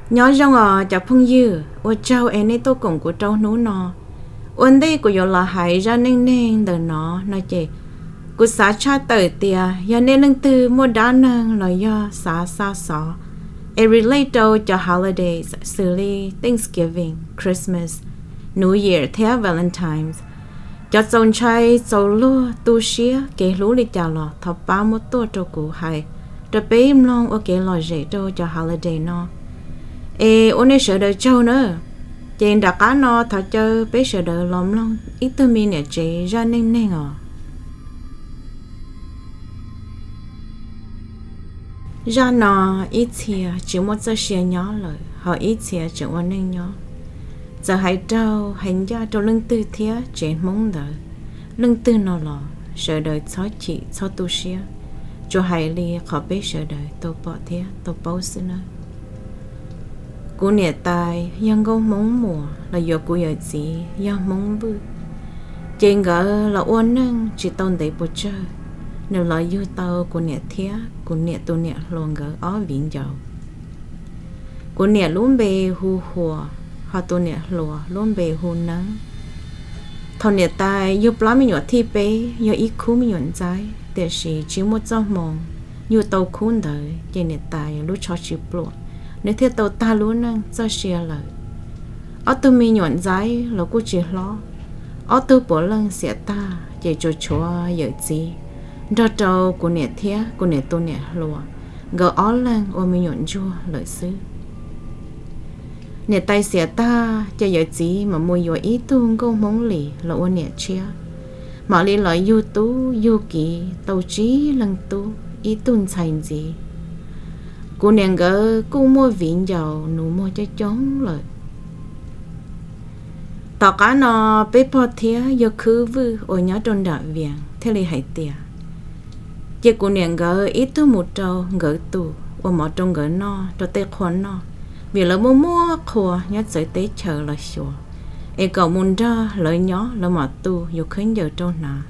Nyob zoo os cov phooj ywg, ua tsaug es nej tuaj koom kuv rau hnub no. Ua ntej kuv yuav los hais zaj neej neeg ntawm no no ces, kuv xav tshaj tawm tias yog nej leej twg muaj dab neeg los yog xav xa xov es relate rau cov holidays xws li Thanksgiving, Christmas, New Year thiab Valentine's, cov txaus ntshai txaus luag tu siab kev hlub li cas los thov pab muab tuaj rau kuv hais rau peb mloog ua kev lom zem rau cov holiday no. Es ua nej sawv daws tsaug na. Ces nram qab no thov caw peb sawv daws los mloog ib tug me niam tsev zaj neej neeg os. Zaj no ib txhia tsis muaj txoj sia nyob lawm, ho ib txhia tseem ua neej nyob. Txawm hais raug hais ncaj rau leej twg thiab tsev Hmoob ntawd, leej twg no los sawv daws txhob chim txhob tu siab, tsuas hais li qhov peb sawv daws tau pom thiab tau paub xwb nawb. Kuv niam tais yog nkauj Hmoob muas los yuav kuv yawm txiv yog Hmoob Vwj. Ces nkawd los ua neej tsis tau ntev puas tsawg, nws los yug tau kuv niam thiab kuv niam tus niam hluas nkawd ob viv ncaus. Kuv niam lub npe hu Huas, ho tus niam hluas lub npe hu Neeb. Thaum niam tais yug plab me nyuam thib peb yog ib khub me nyuam ntxaib, tiam sis tsis muaj txoj hmoo yug tau khub ntawd ces niam tais lub tsho tsis pluam, nws thiaj tau tag lub neej txoj sia lawm. Ob tug me nyuam ntxaib los kuj tsis hlob, ob tug puav leej xiam tag ces tsuas tshuav yawm txiv nrog rau kuv niam thiab kuv niam tus niam hluas, nkawd ob leeg ua me nyuam ntsuag lawm xwb. Niam tais xiam tag ces yawm txiv mam mus yuav ib tug nkauj Hmoob Lis los ua niam tshiab, mam li los yug tub yug kiv tau tsib leeg tub ib tug ntxhais ntxiv. Kuv niam nkawd kuj muaj viv ncaus nus muag coob coob lawm. Tom qab no peb pog thiab yawg khwb Vwj uas nyob rau nram Vias thiaj li hais tias, cia kuv niam nkawd ib tug mus rau nkawd tus ua mov rau nkawd noj rau tej qhua noj, vim lawv muaj muaj qhua nyob txawv teb chaws los xyuas, es kom mus nrog lawv nyob lawv mam tu yuav khaub ncaws rau hnav.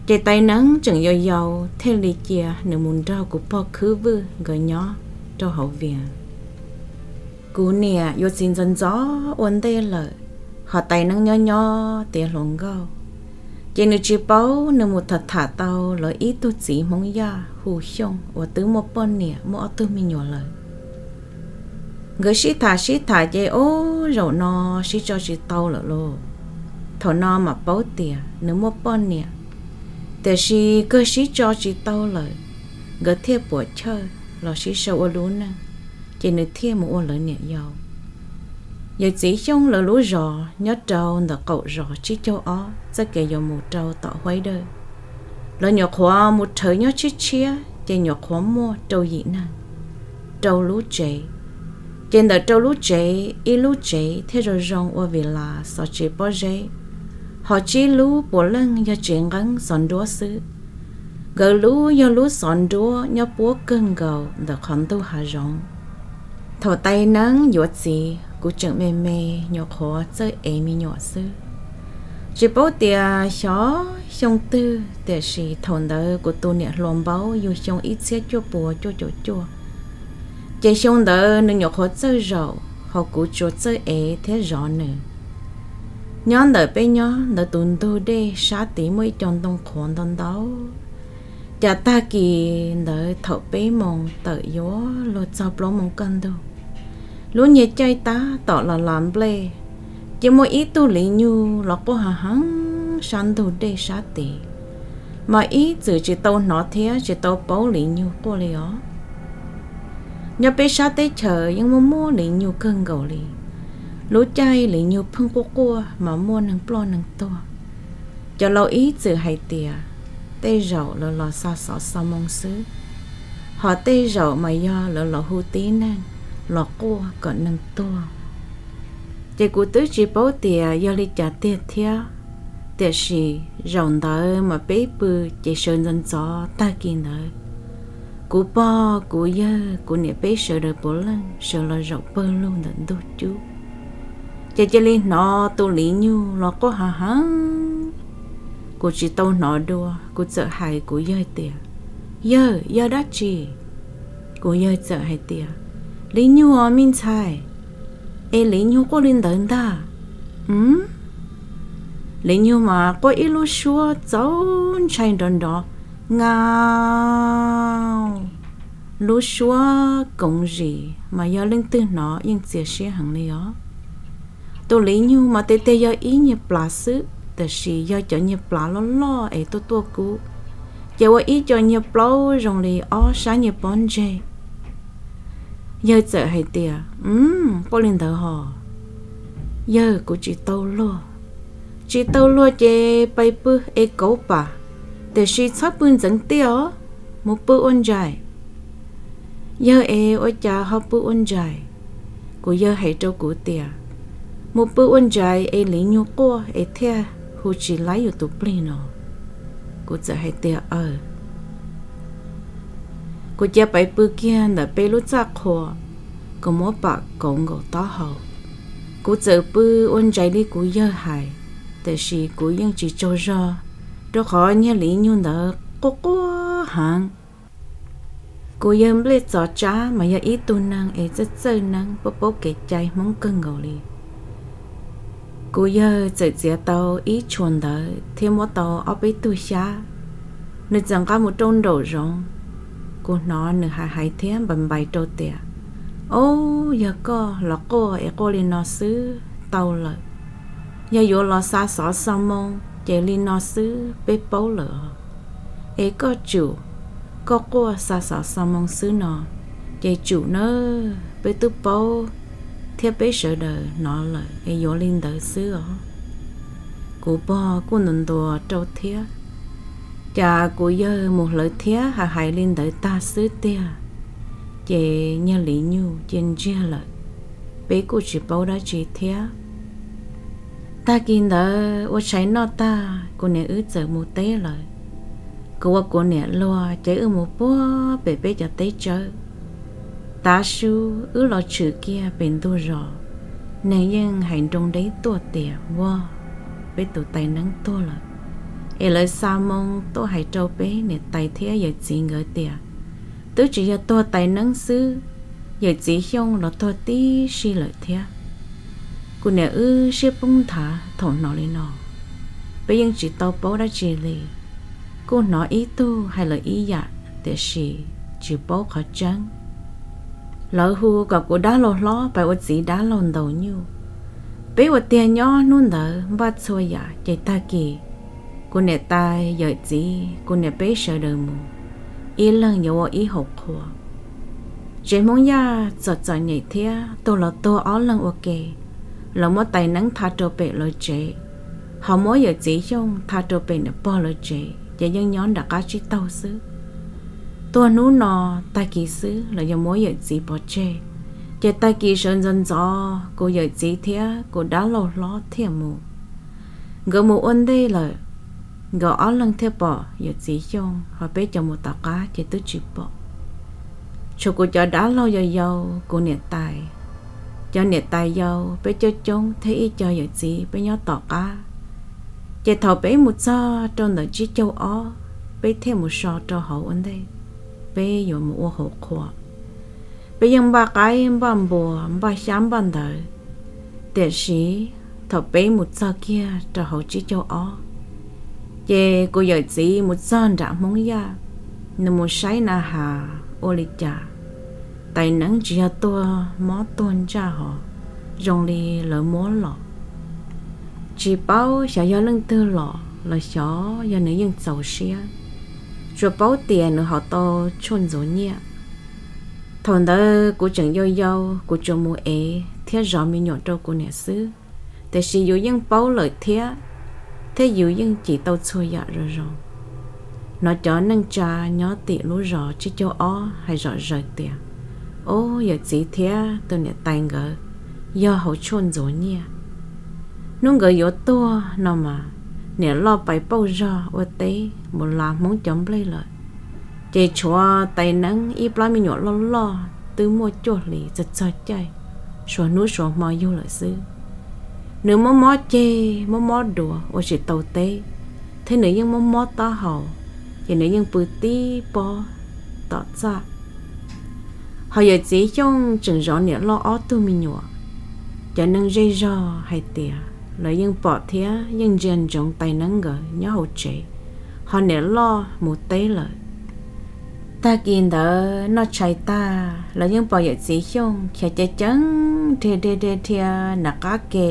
Ces tais Neeb tseem yau yau thiaj li cia nws mus nrog kuv pog khwb Vwj nkawd nyob rau hauv Vias. Kuv niam yuav txiv ntxov ntxov ua ntej lawm, ho tais Neeb nyob nyob tiav hluas nkauj, ces nws tsis paub nws mus tham tham tau lawv ib tug txiv Hmoob Yaj hu Xyooj uas twb muaj poj niam muaj ob tug me nyuam lawm. Nkawd sib tham sib tham ces ub zaum no sib tso tsis tau lawm lauj. Thaum no mam paub tias nws muaj poj niam, tiam sis kawg sib tso tsis tau lawm, nkawd thiaj puam chawj los sib sau ua lub neej, ces nws thiaj mus ua lawv niam yau. Yawm txiv Xyooj lawv lub zos nyob rau ntawm qaum zos tsib caug ob txoj kev yuav mus rau tom Huaib Dawj. Lawv nyuam qhuav mus rhawv nyob tshiab tshiab ces nyuam qhuav muaj rau yim neeg, rau lub tsev. Ces ntawm rau lub tsev ib lub tsev thiaj zoo zoo ua vim las xov tsev pob zeb, ho tsib lub puav leej yog tsev nqeeb xov nruab xwb. Nkawd lub yog lub xov nruab nyob puab kawg nkaus ntawm qhov ntug hav zoov. Thaum tais Neeb yuav txiv kuv tseem me me, nyuam qhuav txawj ev me nyuam xwb, tsis paub tias xyov xyoo twg, tiam sis thaum ntawd kuv tus niam hluas Npaub yug xyoo ib txhiab cuaj puas cuaj caum cuaj. Ces xyoo ntawd nws nyuam qhuav txawj zaum, ho kuv tsuas txawj ev thiab zov nws. Nyob ntawm peb nyob ntawd tus ntug dej sab tid muaj ib co ntoo qhuav ntau ntau. Cas tag kis ntawd thaum peb moos tawm yuav luag txog plaub moos kaj ntug, lub nyiag caij tab tom los las nplej, ces muaj ib tug liv nyug los quaj heev heev sab ntug dej sab tid, mas ib txwm tsis tau hnov thiab tsis tau paub liv nyug quaj li os. Nyob peb sab teb chaws yeej muaj muaj liv nyug kawg nkaus li. Lub caij liv nyug pheej quaj quaj mas muaj neeg ploj neeg tuag. Cov laus ib txwm hais tias tej zaum lawv los xa xov xa moo xwb, ho tej zaum mas yog lawv los hu tib neeg los quaj kom neeg tuag. Ces kuv twb tsis paub tias yog li cas tiag thiab, tiam sis zaum ntawd mas peb pw ces sawv ntxov ntxov tag kis ntawd, kuv pog kuv yawg kuv niam peb sawv daws puav leej sawv los zaum pawg lug ntawm ntug cub. Ces cia li hnov tus liv nyug los quaj heev heev. Kuv tsis tau hnov dua, kuv txawm hais kuv yawg tias, Yawg, yog dab tsi? Kuv yawg txawm hais tias, Li nyug os me ntxhais, es li nyug quaj li ntawd ntag. Li nyug mas quaj ib lub suab txaus ntshai nrov nrov, ngau, lub suab koov zis mas yog leej twg hnov yeej txias siab heev li os. Tus li nyug mas tiag tiag yog ib nyuag plas xwb, tiam sis yog cov nyuag plas loj loj es tuaj tuaj kub, ces ua ib co nyuag plaub zoo li ob sab nyuag pob ntseg. Yawg txawm hais tias, Quaj li ntawd hos? Yawg, kuv tsis tau luag, tsis tau luag ces pais pw es kauv pam, tiam sis txhob pw ntxeev tiaj os, mus pw ua ntsais. Yawg, es ua cas ho pw ua ntsais? Kuv yawg hais rau kuv tias, Mus pw ua ntsais es li nyug quaj es thiaj hu tsis laib yus tus plig no. Kuv txawm hais tias, Aw. Kuv cia pais pw kiag ntawm peb lub txaj qhua, kuv muab pam kauv nkaus taub hau. Kuv txawm pw ua ntsais li kuv yawg hais, tiam sis kuv yeej tsis tsaug zog, rau qhov nyuag li nyug ntawd quaj quaj heev. Kuv yawg nplej txov tsab mas yog ib tug neeg es txawj txawj neeb, paub paub kev cai Hmoob kawg nkaus li. Kuv yawg txawm txiav tau ib tshua ntawv thiab muab tau ob peb tug xyab, nws txawm nqa mus rau nraum zoov. Kuv hnov nws hais hais thiab npais npais rau tias, Ob, yog koj los quaj es quaj li no xwb tau lawm. Yog yuav los xa xov xa moo ces li no xwb peb paub lawm os. Es koj tsum, koj quaj xa xov xa moo xwb no ces tsum nawb, peb twb paub thiab peb sawv daws hnov lawm es yuav li ntawd xwb os. Kuv pog kuj ntuas ntuas rau thiab. Cas kuv yawg mus hlawv thiab hais hais li ntawd tag xwb tiag, ces nyuag li nyug cia ntsiag lawm, peb kuj tsis paub dab tsi thiab. Tag kis ntawd ua tshais noj tag, kuv niam wb txawm mus teb lawm. Kuv ua kuv niam luag ces wb mus puag pem peb cov teb tsawb. Tav su wb los tshwm kiag pem ntug zos, neeg yeej hais nroo deb tuaj tias, Ua, peb tus tais neeb tuag lawm. Es lawv xa moo tuaj hais rau peb niam tais thiab yawm txiv nkawd tias, Twb tsis yog tuag tais neeb xwb, yawm txiv Xyooj los tuag tib si lawm thiab. Kuv niam wb siab poob nthav thaum hnov li no. Peb yeej tsis tau paub dab tsi li, kuj hnov ib tug hais lawm ib yam, tiam sis tsis paub qhov tseeb. Lawv hu kom kuv dab laug hlob pais ua txiv dab laug ntaus nyuj. Peb ua tiag nyob hnub ntawd npaj txhua yam ces tag kis kuv niam tais yawm txiv kuv niam peb sawv daws mus, ib leeg yuav ua ib hauv qhua. Tsev Hmoob Yaj txom txom nyem thiab tuag los tuag ob leeg ua ke, lawv muab tais neeb tha rau pem lawv tsev, ho muab yawm txiv Xyooj tha rau pem niam pog lawv tsev, ces yeej nyob nram qab tsib taug xwb. Tuag hnub no, tag kis xwb lawv yuav muab yawm txiv pov tseg, ces tag kis sawv ntxov ntxov kuv yawm txiv thiab kuv dab laug hlob thiaj mus. Nkawd mus ua ntej lawm, nkawd ob leeg thiaj pom yawm txiv Xyooj, ho peb cov mus tom qab ces twb tsis pom. Tshuav kuv cov dab laug yau yau, kuv niam tais, cov niam tais yau peb coob coob thiab ib co yawm txiv peb nyob tom qab. Ces thaum peb mus txog rau ntawm tsib caug ob, peb thiaj mus so rau hauv ua ntej, peb yuav mus ua hauv qhua. Peb yeej npaj qaib npaj npua npaj xyab npaj ntawv, tiam sis thaum peb mus txog kiag rau hauv tsib caug ob, ces kuv yawm txiv mus txog nram Hmoob Yaj, nws mus saib na has ua li cas, tais neeb tsis yog tuag mob tuag ntsaj hos, zoo li lawv muab los. Tsis paub xyov yog leej twg los los xyov yog nws yeej txaus siab, tsuas paub tias nws haus tau tshuaj ntxuav nyiaj. Thaum ntawd kuv tseem yau yau, kuv tsuas mus ev thiab zov me nyuam rau kuv niam xwb, tiam sis yus yeej paub lawm thiab, thiab yus yeej cim tau txhua yam zoo zoo. Hnov cov neej tsa nyob tim lub zos tsib caug ob hais zom zaws tias, Ob, yawm txiv thiab tus niam tais nkawd yog haus tshuaj ntxuav nyiaj. Hnub nkawd yuav tuag no mas, niam loj pais pauj zog ua teb mus lav Hmoob cov nplej lawm, ces tshuav tais neeb ib plab me nyuam loj loj twb muaj cuaj hlis txog txog caij, suav hnub suav hmo yug lawm xwb. Nws mob mob ceg mob mob duav ua tsis tau teb, thiab nws yeej mob mob taub hau, ces nws yeej pw tib pob tom txaj. Ho yawm txiv Xyooj tseem zov niam loj ob tug me nyuam. Cov neeg zej zog hais tias lawv yeej pom thiab yeej ntsia ntsoov Tais Neeb nkawd nyob hauv tsev, ho niam loj mus teb lawm. Tag kis ntawd noj tshais tag, lawv yeej pom yawm txiv Xyooj khiav ceev ceev dhia dhia dhia dhia nram qab ke,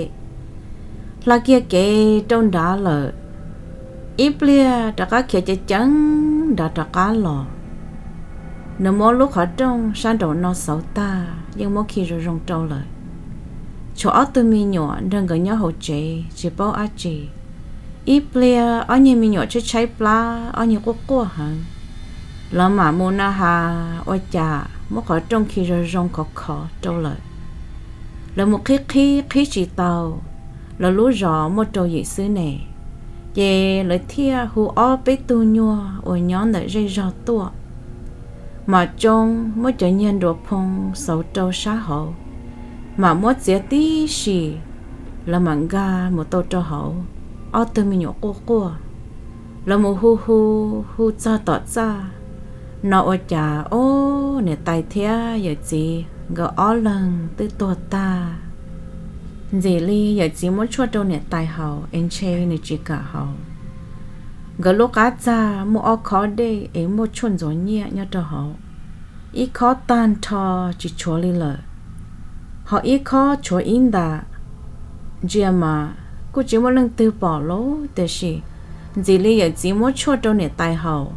hla kiag kev rau nrad lawm. Ib pliag rov qab khiav ceev ceev nrad rov qab los. Nws muab lub qhov rooj sab nraum no xauv tag, yeej muab khi zoo zoo rau lawm. Tshuav ob tug me nyuam nrog nkawd nyob hauv tsev tsis paub dab tsi. Ib pliag ob niag me nyuam tshaib tshaib plab, ob niag quaj quaj heev. Lawv mam mus na has ua cas muab qhov rooj khi zoo zoo khov khov rau lawm. Lawv mus qhib qhib qhib tsis tau, lawv lub zos muaj rau yim xwb ne. Ces lawv thiaj hu ob peb tug nyuag uas nyob ntawm zej zog tuaj. Mam tsoo muab cov niag nruas phoo xauv rau sab hauv, mam muab txiav tib si, lawv mam nkag mus tau rau hauv. Ob tug me nyuam quaj quaj, lawv mus hu hu hu txog tom txaj no ua cas ob niam tais thiab yawm txiv nkawd ob leeg twb tuag tag. Ntxim li yawm txiv muab tshuaj rau niam tais haus es ntshe nws tsis kam haus. Nkawd lub qab txaj muaj ob khob dej es muaj tshuaj ntxuav nyiaj nyob rau hauv, ib khob tag nrho tsis tshuav li lawm, ho ib khob tshuav ib ntas. Ntsia mas kuj tsis muaj leej twg pom lauj, tiam sis ntxim li yawm txiv muab tshuaj rau niam tais haus,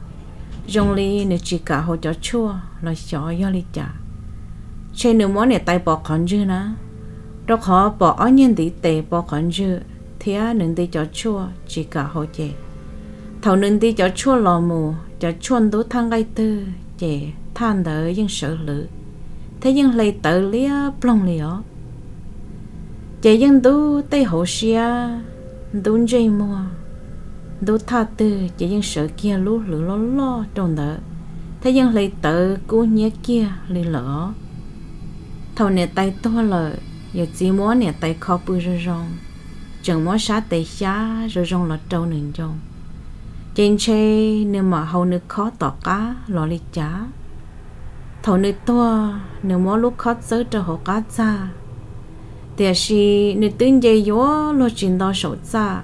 zoo li nws tsis kam haus cov tshuaj los xyov yog li cas. Ntshe nws muab niam tais pov qhov ntswg na, rau qhov pom ob niag ntiv tes pov qhov ntswg thiab nws nti cov tshuaj tsis kam haus ces, thaum nws nti cov tshuaj los mus cov tshuaj ntub thaj nqaij twg ces thaj ntawd yeej sawv hlwv thiab yeej hle tawv liab ploog li os. Ces yeej ntub tej hauv siab, ntub ntsej muag, ntub thaj twg ces yeej sawv kiag lub hlwv loj loj rau ntawd thiab yeej hle tawv kub hnyiab kiag li lawm os. Thaum niam tais tuag lawm, yawm txiv muab niam tais kho pw zoo zoo, tseem muab sab tes xyab zoo zoo los rau nws ncoo, ces ntshe nws mam haus nws khob tom qab los li cas. Thaum nws tuag, nws muab lub khob txawb rau hauv qab txaj, tiam sis nws twb nce yuav luag tsis nto saum txaj.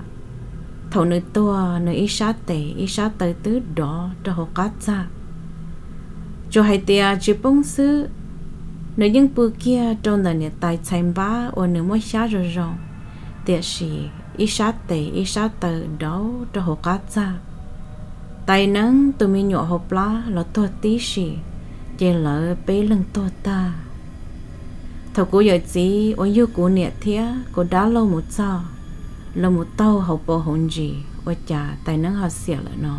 Thaum nws tuag, nws ib sab tes ib sab taw twb dov rau hauv qab txaj. Tsuas hais tias tsis poob xwb, nws yeej pw kiag rau ntawm niam tais txhais npab uas nws muab xyab zoo zoo, tiam sis ib sab tes ib sab taw dov rau hauv qab txaj. Tais Neeb tus me nyuam hauv plab los tuag tib si, ces lawv peb leeg tuag tag. Thaum kuv yawm txiv uas yug kuv niam thiab kuv dab laug mus txog, los mus taug hauv paus hauv ntsis ua cas Tais Neeb ho xiam lawm no.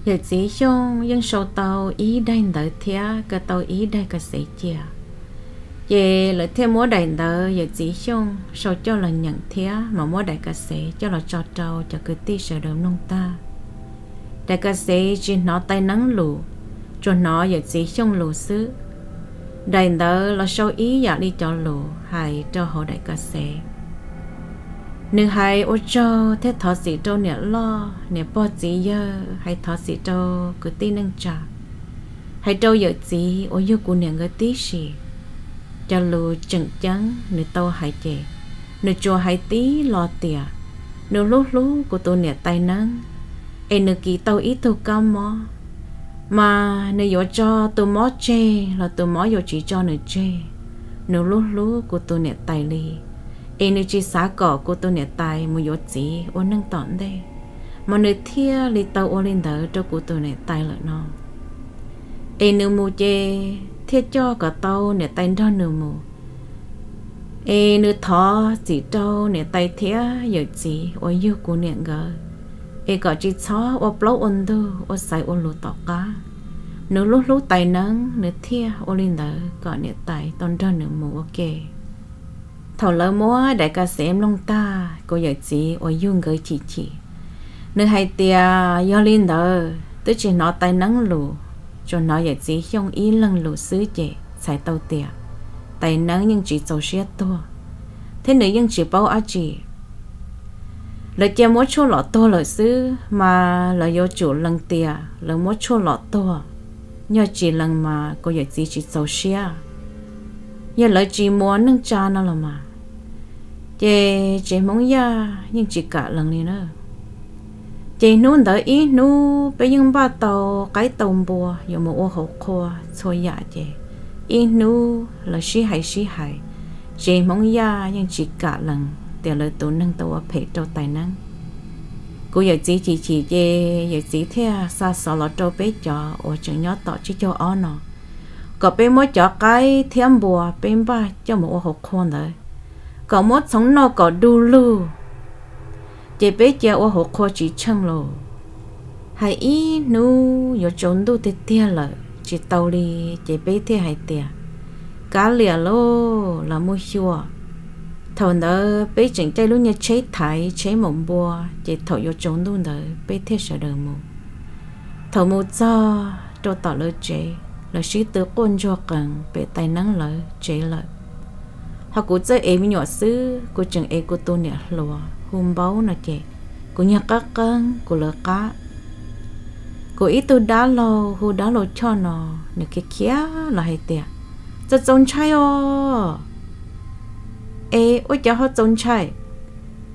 Yawm txiv Xyooj yeej sau tau ib daim ntawv thiab kaw tau ib daim ka xev cia. Ces lawv thiaj muab daim ntawv yawm txiv Xyooj sau coj los nyeem thiab mas muab daim ka xev coj los tso rau cov kwv tij sawv daws mloog tag. Daim ka xev tsis hnov Tais Neeb lus, tsuas hnov yawm txiv Xyooj lus xwb. Daim ntawv los sau ib yam li cov lus hais rau hauv daim ka xev. Nws hais ua tsaug thiab thov txim rau niam loj niam pog txiv yawg, hais thov txim rau kwv tij neej tsa, hais rau yawm txiv uas yug kuv niam nkawd tib si. Cov lus tseem ceeb nws tau hais ces, nws tsuas hais tib lo tias nws hlub hlub kuv tus niam Tais Neeb, es nws kis tau ib tug kab mob, mas nws yuav tso tus mob tseg los tus mob yuav tsis tso nws tseg. Nws hlub hlub kuv tus niam tais li, es nws tsis xav kom kuv tus niam tais mus yuav txiv ua neej tom ntej, mas nws thiaj li tau ua li ntawd rau kuv tus niam tais lawm no. Es nws mus ces thiaj coj kom tau niam tais nrog nws mus. Es nws thov txim rau niam tais thiab yawm txiv uas yug kuv niam nkawd, es kom tsis txhob ua plaub ua ntug ua xaiv ua lus tom qab. Nws hlub hlub Tais Neeb, nws thiaj ua li ntawd kom niam tais tau nrog nws mus ua ke. Thaum lawv muab daim ka xev mloog tag, kuv yawm txiv uas yug nkawd chim chim. Nws hais tias yog li ntawd twb tsis hnov Tais Neeb lus, tsuas hnov yawm txiv Xyooj ib leeg lus xwb ces txhais tau tias Tais Neeb yeej tsis txaus siab tuag, thiab nws yeej tsis paub dab tsi. Lawv cia muab tshuaj lom tuag lawm xwb, mas lawv yuav tsum lees tias lawv muab tshuaj lom tuag. Yog tsis lees mas kuv yawm txiv tsis txaus siab, yog lawv tsis muas neej tsa no los mas, ces tsev Hmoob Yaj yeej tsis kam lees li na. Ces hnub ntawd ib hnub peb yeej npaj tau qaib tau npua yuav mus ua hauv qhua txhua yam ces ib hnub lawv sib hais sib hais, tsev Hmoob Yaj yeej tsis kam lees tias lawv tus neeg tau ua phem rau Tais Neeb. Kuv yawm txiv chim chim ces yawm txiv thiaj xa xov los rau peb cov uas tseem nyob tom tsib caug ob no, kom peb muab cov qaib thiab npua peb npaj coj mus ua hauv qhua ntawd, kom muab txhoov noj kom du lug, ces peb cia ua hauv qhua tsis tsheej lauj. Hais ib hnub yuav tsaus ntuj tiag tiag lawm tsis tau li, ces peb thiaj hais tias, kav liam lauj, los mus xyuas. Thaum ntawd peb tseem caij lub niag tsheb thaiv tsheb maum npua, ces thaum yuav tsaus ntuj ntawd peb thiaj sawv daws mus. Thaum mus txog rau tom lawv tsev, lawv sib tw quaj ntsuag qees pem Tais Neeb lawv tsev lawm. Ho kuv txawj ev me nyuam xwb, kuv tseem ev kuv tus niam hluas hu Npaub no ces kuv nyuag qab qeeb kuv lawv qab. Kuv ib tug dab laug hu dab laug Choj no, nws khiav khiav los hais tias, txaus txaus ntshai os. Es ua cas ho txaus ntshai?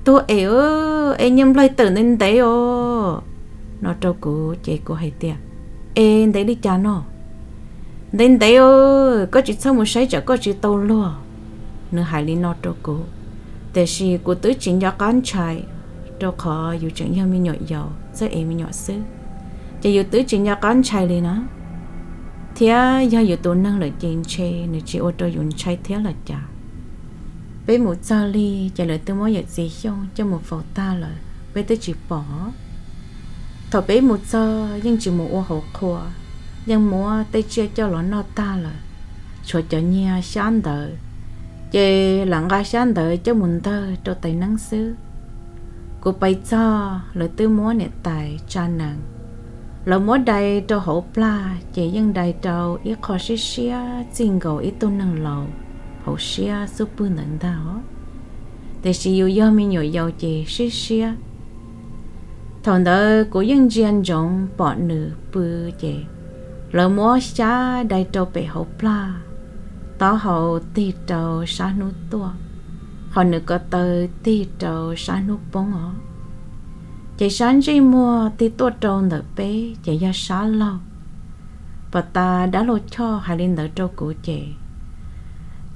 Tuag es, es niag nplaig tawm ntev ntev os, no rau kuv ces kuv hais tias, es ntev li cas no? Ntev ntev os, koj tsis txhob mus saib tsam koj tsis tau luag. Nws hais li no rau kuv, tiam sis kuv twb tsis nco qab ntshai, rau qhov yus tseem yog me nyuam yaus txawj ev me nyuam xwb, ces yus twb tsis nco qab ntshai li na. Thiab yog yus tus neeg lawm ces ntshe nws tsis ua rau yus ntshai thiab los cas. Peb mus txog li ces lawv twb muab yawm txiv Xyooj coj mus faus tag lawm, peb twb tsis pom. Thaum peb mus txog yeej tsis mus ua hauv qhua, yeej muab tej tsiaj coj los noj tag lawm, tshuav cov niag xyab ntawv, ces lam nqa xyab ntawv coj mus ntawg rau Tais Neeb xwb. Kuv pais txog lawv twb muab niam tais tsa nees, lawv muab dai rau hauv plag ces yeej dai rau ib qho siab siab txij nkaus ib tug neeg laus hauv siab xub pwg ntawd ntag os. Tiam sis yus yog me nyuam yaus ces siab siab. Thaum ntawd kuv yeej ntsia ntsoov pom nws pw ces lawv muab xyab dai rau pem hauv plag, taub hau tig rau sab hnub tuaj, ho nws ko taw tig rau sab hnub poob os. Ces sab ntsej muag tig tuaj rau ntawm peb ces yog sab laug. Pom tas dab laug Choj hais li ntawd rau kuv ces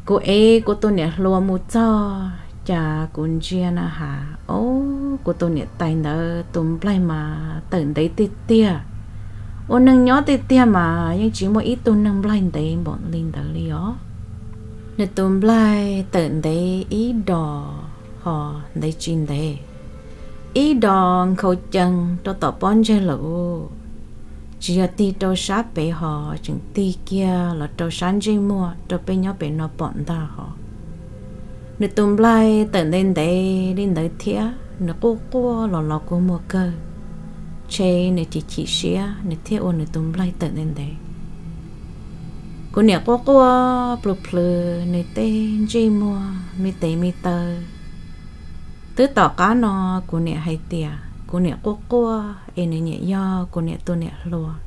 kuv ev kuv tus niam hluas mus txog, cas kuv ntsia na has, o, kuv tus niam tais ntawd tus nplaig mas tawm ntev tiag tiag. Ua neej nyob tiag tiag mas yeej tsis muaj ib tug neeg nplaig ntev npaum li ntawd li os. Nws tus nplaig tawm ntev ib dos ho ntev tsis ntev, ib dos nkhaus cees rau tom pob ntseg lawm. Tsis yog tig rau sab pem ho tseem tig kiag los rau sab ntsej muag rau peb nyob pem no pom ntag hos. Nws tus nplaig tawm ntev ntev li ntawd thiab nws quaj quaj los los kua muag kawg, ntshe nws chim chim siab nws thiaj ua nws tus nplaig tawm ntev ntev. Kuv niam quaj quaj plws plhws nws tej ntsej muag me tes me taw. Twb tom qab no kuv niam hais tias kuv niam quaj quaj es nws niam yog kuv niam tus niam hluas.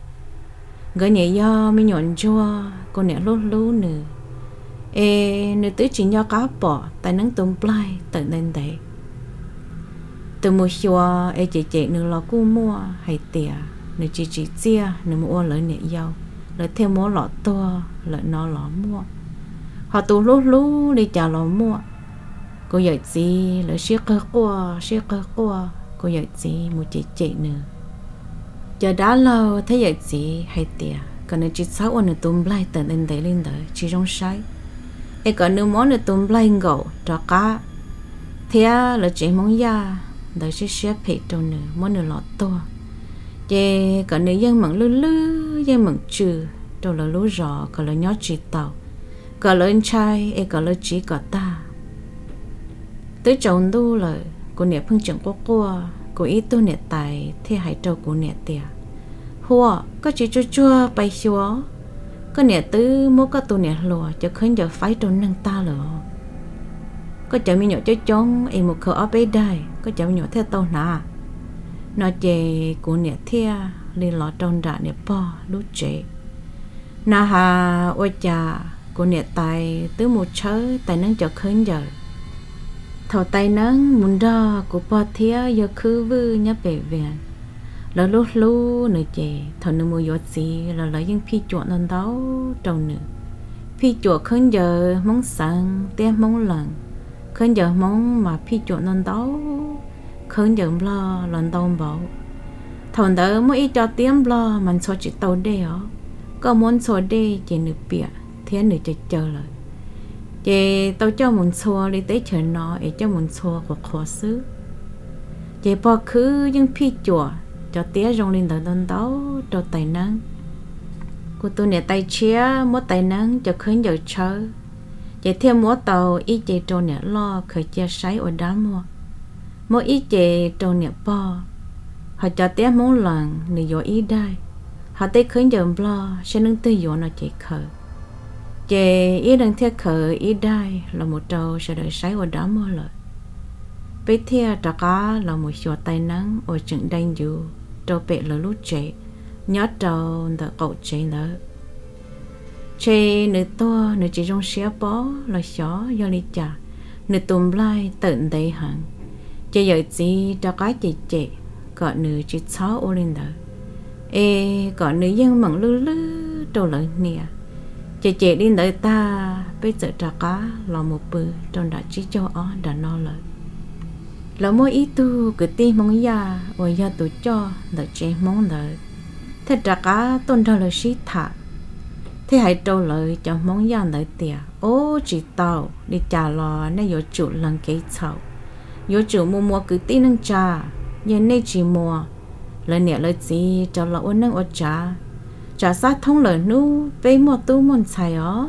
Nkawd niam yog me nyuam ntsuag, kuv niam hlub hlub nws, es nws twb tsis nco qab pom Tais Neeb tus nplaig tawm ntev ntev. Tus mus xyuas es cem cem nws los kuj muaj hais tias nws tsis tsim txiaj nws mus ua lawv niam yau, lawv thiaj muab los tuag lawm no los muaj, ho tus hlub hlub li cas los muaj. Kuv yawm txiv lawv sib qawg quaj sib qawg quaj, kuv yawm txiv mus cem cem nws. Cov dab laug thiab yawm txiv hais tias kom nws tsis txhob ua nws tus nplaig tawm ntev ntev li ntawd tsis zoo saib, es kom nws muab nws tus nplaig nkaum rov qab, thiab lawv tsev Hmoob Yaj ntawd siab siab phem rau nws muab nws los tuag, ces kom nws yeej meem lwj lwj yeej meem tsw rau lawv lub zos kom lawv nyob tsis tau, kom lawv ntshai es kom lawv tsiv kom tag. Twb tsaus ntuj lawm kuv niam pheej tseem quaj quaj, kuv ib tug niam tais thiaj hais rau kuv niam tias, Huaj, koj tsis tsuag tsuag pais xyuas, koj niam twb muab koj tus niam hluas cov khaub ncaws faib rau neeg tag lawm os. Koj cov me nyuam coob coob es mus khaws ob peb daim koj cov me nyuam thiaj tau hnav. No ces kuv niam thiaj li los rau nram niam pog lub tsev, Na has ua cas kuv niam tais twb mus tshawb tais neeb cov khawb ncaws. Thaum tais neeb mus nrog kuv pog thiab yawg khwb vwj nyob pem Vias, lawv hlub hlub nws ces thaum nws mus yuav txiv los lawv yeej phij cuam ntau ntau rau nws. Phij cuam khawb ncaws Hmoob Xeev thiab Hmoob Lees, khawb ncaws Hmoob mas phij cuam ntau ntau, khawb ncaws Nplog los ntau npaum. Thaum ntawd muaj ib co tiab Nplog mas ntxhua tsis tau dej os, koj muab ntxhua dej ces nws piam thiab nws caws caws lawm. Ces tau coj mus ntxhua li teb chaws no es coj mus ntxhua qhuav qhuav xwb. Ces pog khwb yeej phij cuam cov tiab zoo li ntawd ntau ntau rau tais neeb. Kuv tus niam tais tshiab muab tais neeb cov khawb ncaws tshawb, ces thiaj muab tau ib ce rau niam loj khaws cia saib ua dab muag, muab ib ce rau niam pog. Hos cov tiab Hmoob Lees nws yuav ib daig, hos tej khawb ncaws Nplog saib leej twg yuav no ces khaws. Ces ib leeg thiaj khaws ib daig los mus rau sawv daws saib ua dab muag lawm. Peb thiaj rov qab los mus xyuas tais neeb uas tseem dai ncuv rau pem lawv lub tsev nyob rau ntawm qaum tsev ntawd. Tshe nws tuag nws tsis zoo siab pob los xyov yog li cas, nws tus nplaig tawm ntev heev. Ces yawm txiv rov qab cem cem kom nws tsis txhob ua li ntawd, es kom nws yeej meem lwj lwj rau lawv hnia. Ces cem li ntawd tag peb txawm rov qab los mus pw rau nram tsib caug ob nram no lawm. Lawv muaj ib tug kwv tij Hmoob Yaj uas yog tus coj ntawm tsev Hmoob ntawd thiaj rov qab tuaj nrog lawv sib tham, thiaj hais rau lawv cov Hmoob Yaj ntawd tias, Ub, tsis tau, li cas los nej yuav tsum lees kev txhaum, yuav tsum mus muas kwv tij neej tsa. Yog nej tsis muas, lawv niam lawv txiv rov los ua neej ua tsav, tsam xab thoob lawm hnub peb muaj tub muaj ntxhais os.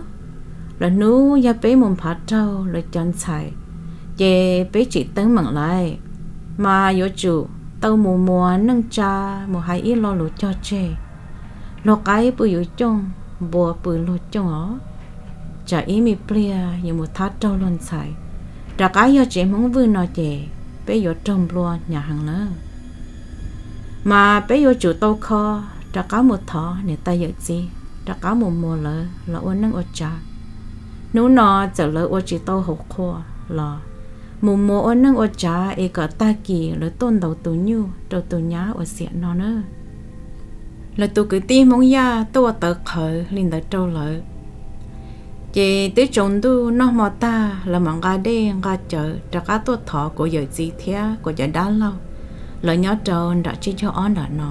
Lawm hnub yog peb mus nphav raug lawv cov ntxhais, ces peb tsis teeb meem lawm, mas yuav tsum tau mus muas neej tsa, mus hais ib lo lus cog tseg. Luag qaib pw yus cooj, npua pw luag cooj os. Tsam ib me pliag yuav mus thab raug luag ntxhais, rov qab yog tsev Hmoob Vwj no ces peb yuav raug nplua hnyav heev lawm. Mas peb yuav tsum tau kho, rov qab mus thov niam tais yawm txiv rov qab mus muas lawv los ua neej ua tsav. Hnub no txawm lawv ua tsis tau hauv qhua los mus muas ua neej ua tsav es kom tag kis lawv tuaj ntaus tus nyuj rau tus nyab uas xiam no na. Lawv tus kwv tij Hmoob Yaj tuaj ua tawv qhawv li ntawd rau lawv. Ces twb tsaus ntuj noj hmo tag, lawv mam nqa dej nqa cawv rov qab tuaj thov kuv yawm txiv thiab kuv cov dab laug, lawv nyob rau nram tsib caug ob nram no.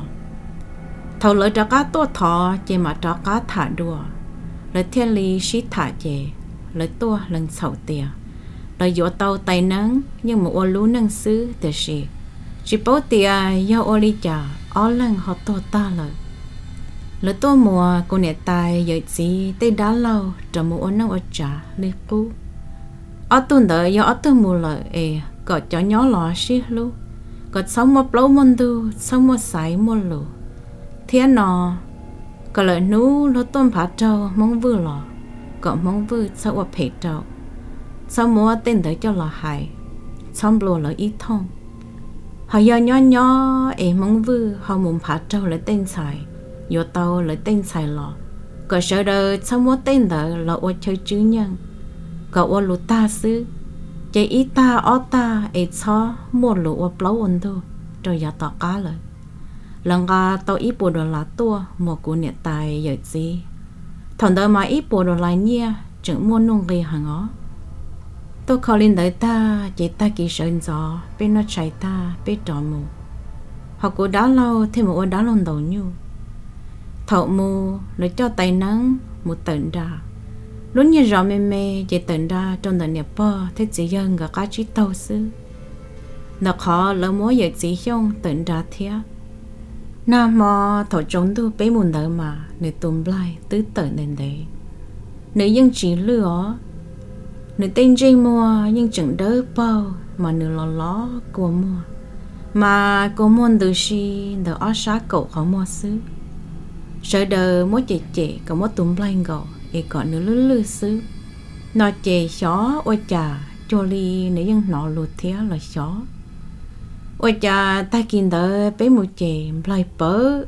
Thaum lawv rov qab tuaj thov ces mam rov qab tham dua. Lawv thiaj li sib tham ces lawv tuaj lees txhaum tias lawv yuav tau tais neeb yeej mus ua lub neej xwb, tiam sis tsis paub tias yog ua li cas ob leeg ho tuag tag lawm. Lawv tuaj muas kuv niam tais yawm txiv tej dab laug rov mus ua neej ua tsav li qub. Ob tug ntawd yog ob tug mus lawm es kom cov nyob los sib hlub, kom txhob muaj plaub muaj ntug, txhob muaj xaiv muaj lus, thiab no kom lawm hnub luag tuaj nphav raug Hmoob Vwj los kom Hmoob Vwj txhob ua phem rau, txhob muab tej ntawd coj los hais, txhob nplua lawv ib thooj. Ho yog nyob nyob es Hmoob Vwj ho mus nphav raug lawv tej ntxhais, yuav tau lawv tej ntxhais los kom sawv daws txhob muab tej ntawd los ua chaw tswb nyeej, kom ua lus tag xwb, ces ib tag ob tag es txhob muaj lus ua plaub ua ntug rau yav tom qab lawm. Lawv nqa tau ib puas dollar tuaj muas kuv niam tais yawm txiv. Thaum ntawd mas ib puas dollar nyiaj tseem muaj nuj nqi heev os. Tuaj kho li ntawd tag ces tag kis sawv ntxov peb noj tshais tag peb rov mus, ho kuv dab laug thiaj mus ua dab laug ntaus nyuj. Thaum mus lawv coj tais neeb mus tawm nra. Lub niag zos me me ces tawm nra rau ntawm niam pog thiab txiv yawg nkawd qab tsib taug xwb. Ntawm qhov lawv muab yawm txiv Xyooj tawm nra thiab. Nag hmo thaum tsaus ntuj peb mus ntawd mas nws tus nplaig twb tawm ntev ntev, nws yeej tsis lwj os. Nws tej ntsej muag yeej tseem dawb paug mas nws los los kua muag, mas kua muag ntws si ntawm ob sab kaum qhov muag xwb. Sawv daws muab cem cem kom muab tus nplaig nkaus es kom nws lwj lwj xwb. No ces xyov ua cas cuag li nws yeej hnov lus thiab los xyov. Ua cas tag kis ntawd peb mus ces nplaig pawv,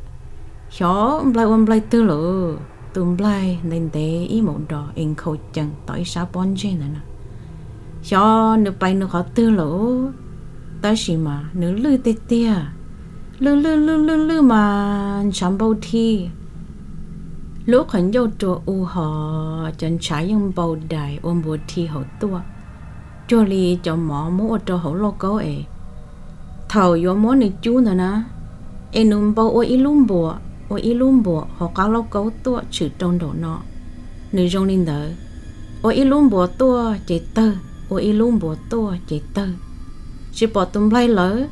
xyov nplaig ua nplaig twg lawm. tus nplaig ntev ntev ib maum dos es nkhaus cees tom ib sab pob ntseg ntawd na. Xyov nws pais nws qhov twg lawm, tab sis mas nws lwj tiag tiag, lwj lwj lwj lwj lwj mas ntshav npau dhi. Lub qhov ncauj rua u hos cov ntshav yeej npau dais ua npuas dhi hauv tuaj, cuag li cov mov muab ua rau hauv lauj kaub es thaum yuav muab nws cub ntawd na, es nws npau ua ib lub npuas ua ib lub npuas hauv qab lauj kaub tuaj tshwm rau nraum no. Nws zoo li ntawd, ua ib lub npuas tuaj ces tawg, ua ib lub npuas tuaj ces tawg, tsis pom tus nplaig lawm.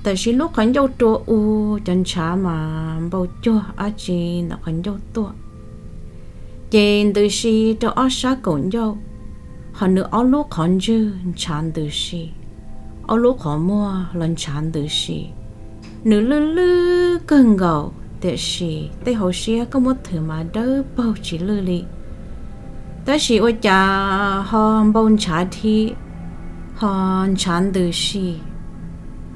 Tab sis lub qhov ncauj rua u, cov ntshav mas npau cuag dab tsi ntawm qhov ncauj tuaj, ces ntws si rau ob sab kaum ncauj, hos nws ob lub qhov ntswg ntshav ntws si, ob lub qhov muag los ntshav ntws si. Nws lwj lwj kawg nkaus, tiam sis tej hauv siab koj muab thwm mas dawb paug tsis lwj li. Tab sis ua cas ho npau ntshav dhi, ho ntshav ntws si.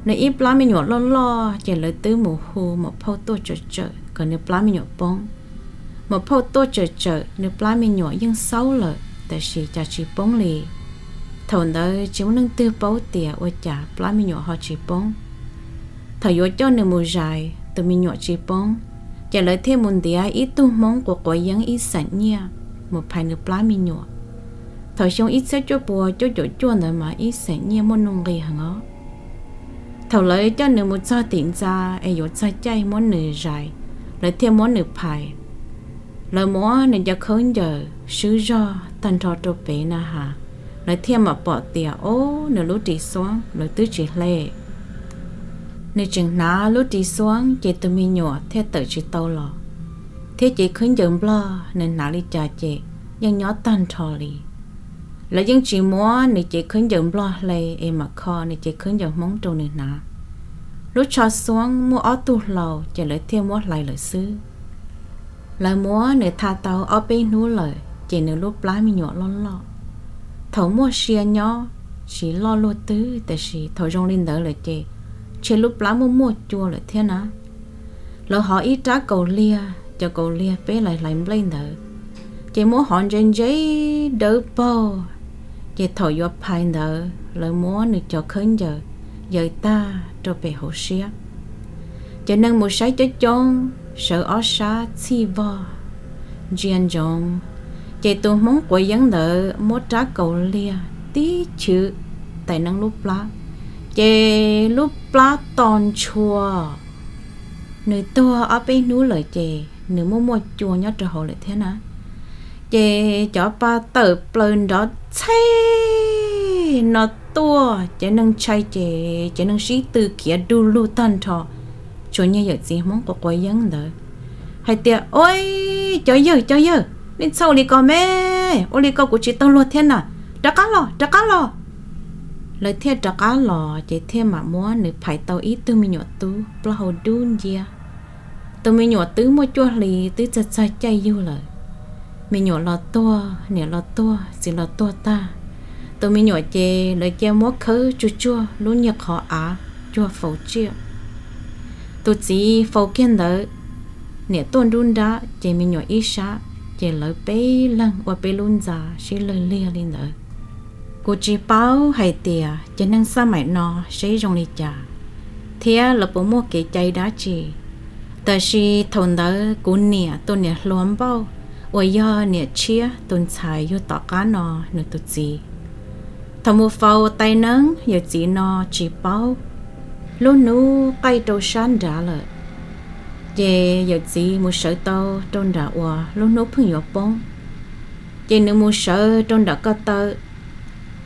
Nws ib plab me nyuam loj loj ces lawv twb mus hu maum phauj tuaj tsawm tsawm kom nws plab me nyuam poob. Maum phauj tuaj tsawm tsawm, nws plab me nyuam yeej xaub lawm, tab sis cas tsis poob li. Thaum ntawd tsis muaj leej twg paub tias ua cas plab me nyuam ho tsis poob. Thaum yuav coj nws mus zais, tus me nyuam tsis poob, ces lawv thiaj mus ntiav ib tug Hmoob quav quav yeeb ib xeem nyiaj mus phais nws plab me nyuam. Thaum xyoo ib txhiab cuaj puas cuaj caum cuaj ntawd mas ib xeem nyiaj muaj nuj nqis heev os. Thaum lawv coj nws mus txog tim ntxa es yuav txog caij muab nws zais, lawv thiaj muab nws phais. Lawv muab nws cov khaub ncaws swb zog tag nrho rau pem na has, lawv thiaj mam pom tias, o, nws lub ris xuab lawv twb tsis hle. Nws tseem hnav lub ris xuab ces tus me nyuam thiaj tawm tsis tau los, thiab cev khaub ncaws Nplog nws hnav li cas ces yeej nyob tag nrho li. Lawv yeej tsis muab nws cev khaub ncaws Nplog hle es mam kho nws cev khaub ncaws Hmoob rau nws hnav. Lub tsho xuab muaj ob tug hlau ces lawv thiaj muab hlais lawm xwb. Lawv muab nws tha tau ob peb hnub lawm ces nws lub plab me nyuam loj loj. Thaum muaj sia nyob tsis loj luaj twg, tab sis thaum zoo li ntawd lawm ces ntshe lub plab muaj muaj cua lawm thiab na. Lawv hov ib rab kaus liag, cov kaus liag peb hlais hlais nplej ntawd, ces muab hov ntse ntse dawb paug. Ces thaum yuav phais ntawd lawv muab nws cov khaub ncaws yaws tag rau pem hauv siab. Cov neeg mus saib coob coob, sawv ob sab txhij vog ntsia ntsoov, ces tus Hmoob quav yeeb ntawd muab rab kaus liag tib chwv tais neeb lub plab, ces lub plab to ntshua. Nws tuag ob peb hnub lawm ces nws muaj muaj cua nyob rau hauv lawm thiab na. Ces cov pa tawm plaws nrov txhej no tuaj, cov neeg ntshai ces cov neeg sib tw khiav du lug tag nrho. Tsuas niag yawm txiv Hmoob quav quav yeeb ntawd hais tias, ua, cov yawg, cov yawg, nej txhob ua li ko me, ua li ko kuv tsis tau luag thiab na, rov qab los, rov qab los. Lawv thiaj rov qab los ces thiaj mam muab nws phais tau ib tug me nyuam tub plaub hau dub nciab. Tus me nyuam twb muaj cuaj hli twb txog txog caij yug lawm. Me nyuam los tuag, niam los tuag, txiv los tuag tag. Tus me nyuam ces lawv cia muab khawb tsuag tsuag lub niag qhov av cuag faus tsiaj. Tus txiv faus kiag ntawd, niam tuaj nruab nrab ces me nyuam ib sab, ces lawv peb leeg ua peb lub ntxa sib lawg liag li ntawd. Kuv tsis paub hais tias cov neeg xaj maim no seb zoo li cas, thiab lawv puas muaj kev cai dab tsi. Tab sis thaum ntawd kuv niam tus niam hluas Npauj uas yog niam tshiab tus ntxhais yug tom qab no nws tus txiv, thaum mus faus tais neeb yawm txiv no tsis paub. Lub hnub qaij rau sab nrad lawm, ces yawm txiv mus sawv tau rau nram uas lub hnub pheej yuav poob. Ces nws mus sawv rau nram ko taw,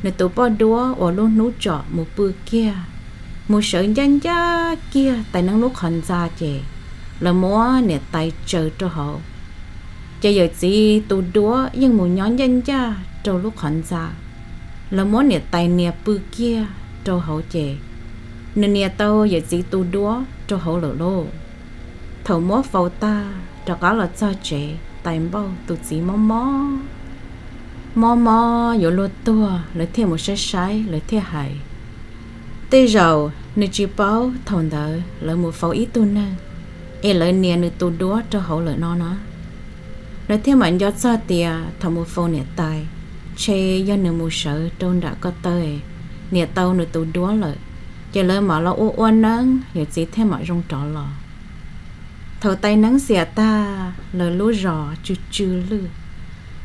nws tus poj duab uas lub hnub tsom mus pw kiag, mus sawv ncaj ncaj kiag tais neeb lub qhov ntxa ces lawv muab niam tais tsaws rau hauv. Ces yawm txiv tus duab yeej mus nyob ncaj ncaj rau lub qhov ntxa. Lawv muab niam tais nias pw kiag rau hauv ces nws nias tau yawm txiv tus duab rau hauv lawm lauj. Thaum muab faus tag rov qab los txog tsev, tais Npauj tus txiv mob mob, mob mob yuav luag tuag, lawv thiaj mus saib saib, lawv thiaj hais, tej zaum nws tsis paub thaum ntawd lawv mus faus ib tug neeg es lawv nias nws tus duab rau hauv lawm no na. Lawv thiaj mam nco txog tias thaum mus faus niam tais, ntshe yog nws mus sawv rau nram ko taw, niam tau nws tus duab lawm, ces lawv mam los ua ua neeb, yawm txiv thiaj mam zoo rov los. Thaum tais neeb xiam tag, lawv lub zos tsw tsw lwj.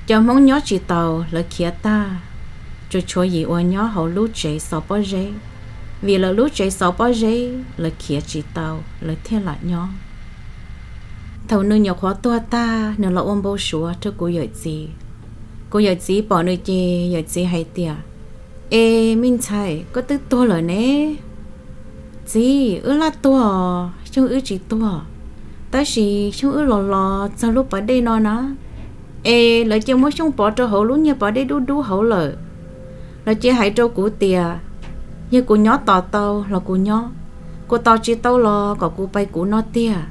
Cov Hmoob nyob tsis taus, lawv khiav tag, tsuas tshuav Yim uas nyob hauv lub tsev xov pob zeb, vim lawv lub tsev xov pob zeb lawv khiav tsis tau, lawv thiaj lam nyob. Thaum nws nyuam qhuav tuag tag, nws los ua npau suav rau kuv yawm txiv. Kuv yawm txiv pom nws ces yawm txiv hais tias, Es me ntxhais, koj twb tuag lawm ne? Txiv, wb laj tuag os, Xyooj wb tsis tuag. Tab sis Xyooj wb los los txog lub pas dej no na, es lawv cia muab Xyooj pov rau hauv lub niag pas dej dub dub hauv lawm. Lawv cia hais rau kuv tias, yog kuv nyob tos tau los kuv nyob, kuv tos tsis tau los kom kuv pais kuv no tiag.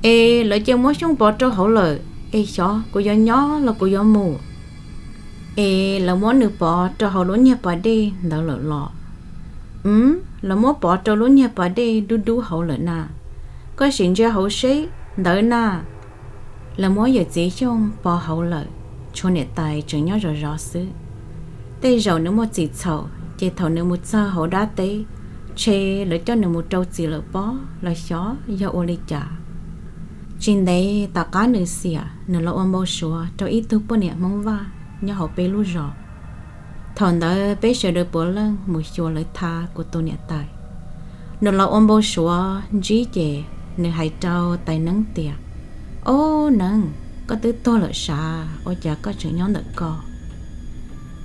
Es lawv cia muab Xyooj pov rau hauv lawm, es xyov kuv yuav nyob los kuv yuav mus. Es lawv muab nws pov rau hauv lub niag pas dej ntawd lawm los? Lawv muab pov rau lub niag pas dej dub dub hauv lawm na. Koj sim ntsia hauv seb ntawd na. Lawv muab yawm txiv Xyooj pov hauv lawm, tshuav niam tais tseem nyob zov zov xwb. Tej zaum nws muaj txim txhaum, ces thaum nws mus txog hauv dab teb, ntshe lawv coj nws mus rau txim lawm pob los xyov yog ua li cas. Tsis ntev tom qab nws xiam, nws los ua npau suav rau ib tug poj niam Hmoob Vaj nyob hauv peb lub zos. Thaum ntawd peb sawv daws puav leej mus xyuas lawv tha kuv tus niam tais. Nws los ua npau suav ntsib ces nws hais rau tais neeb tias, Ob neeb, koj twb tuag lawm sav, ua cas koj tseem nyob ntawm ko?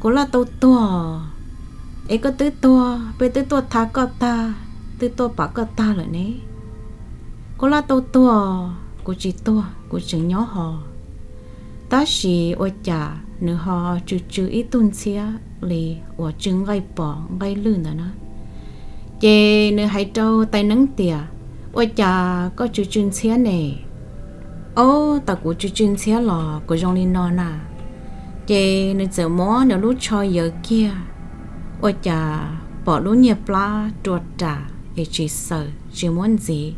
Kuv laj tau tuag. Es koj twb tuag, peb twb tuaj tha koj tag, twb tuaj pam koj tag lawm ne. Kuv laj tau tuag, kuv tsis tuag, kuv tseem nyob ho. Tab sis ua cas nws ho tsw tsw ib tug ntxhiab li uas tsw nqaij pos nqaij lwj ntawd na. Ces nws hais rau tais neeb tias, Ua cas koj tsw tsw ntxhiab ne? Ob, tau kuv tsw tsw ntxhiab los kuv zoo li no na. Ces nws txawm muab nws lub tsho yaws kiag, ua cas pom lub niag plab rua ras es tsis xaws tsis muab ntxiv.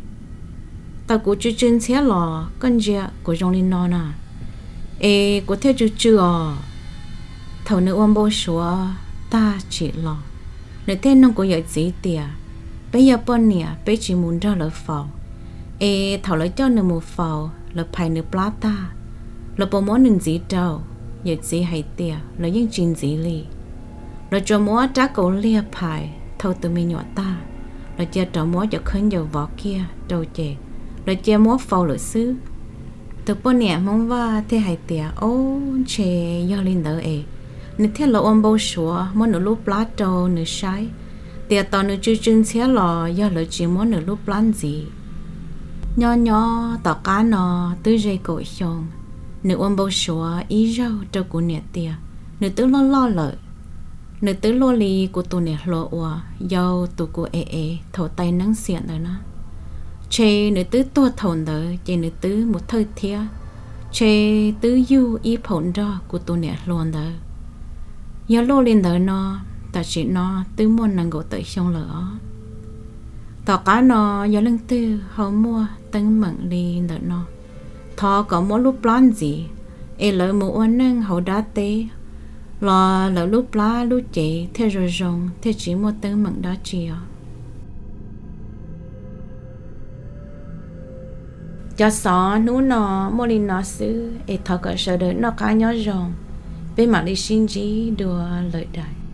Tau kuv tsw tsw ntxhiab los koj ntsia kuv zoo li no na, es kuv thiaj tsw tsw os. Thaum nws ua npau suav tag tsim los, nws thiaj nug kuv yawm txiv tias, Peb yog poj niam peb tsis mus nrog lawv faus, es thaum lawv coj nws mus faus lawv phais nws plab tag, lawv puas muab nws ntxiv rau? Yawm txiv hais tias lawv yeej tsis ntxiv li. Lawv tsuas muab rab kaus liag phais thau tus me nyuam tag, lawv cia rov muab cov khaub ncaws vov kiag rau ces lawv cia muab faus lawm xwb. Tus poj niam Hmoob Vaj thiaj hais tias, Ob, ntshe yog li ntawd es nws thiaj los ua npau suav muab nws lub plab rau nws saib, tias tos nws tsw tsw ntxhiab los yog lawv tsis muab nws lub plab ntxiv. Nyob nyob tom qab no twb ze kaum xyoo, nws ua npau suav ib zaug rau kuv niam tias nws twb loj loj lawm, nws twb luaj li kuv tus niam hluas uas yau tus kuv ev ev thaum tais neeb xiam ntawd na. Ntshe nws twb tuag thaum ntawd ces nws twb mus thawj thiab, ntshe twb yug ib phaum nrog kuv tus niam hluas ntawd. Yog luaj li ntawd no, tam sim no twb muaj nees nkaum tawm xyoo lawm os. Tom qab no yog leej twg ho muaj teeb meem li ntawm no, thov kom muab lub plab ntxiv, es lawv mus ua neej hauv dab teb los lawv lub plab lub cev thiaj zoo zoo thiaj tsis muaj teeb meem dab tsi os. Cov xov hnub no muaj li no xwb es thov kom sawv daws noj qab nyob zoo, peb mam li sib ntsib dua lawm daim.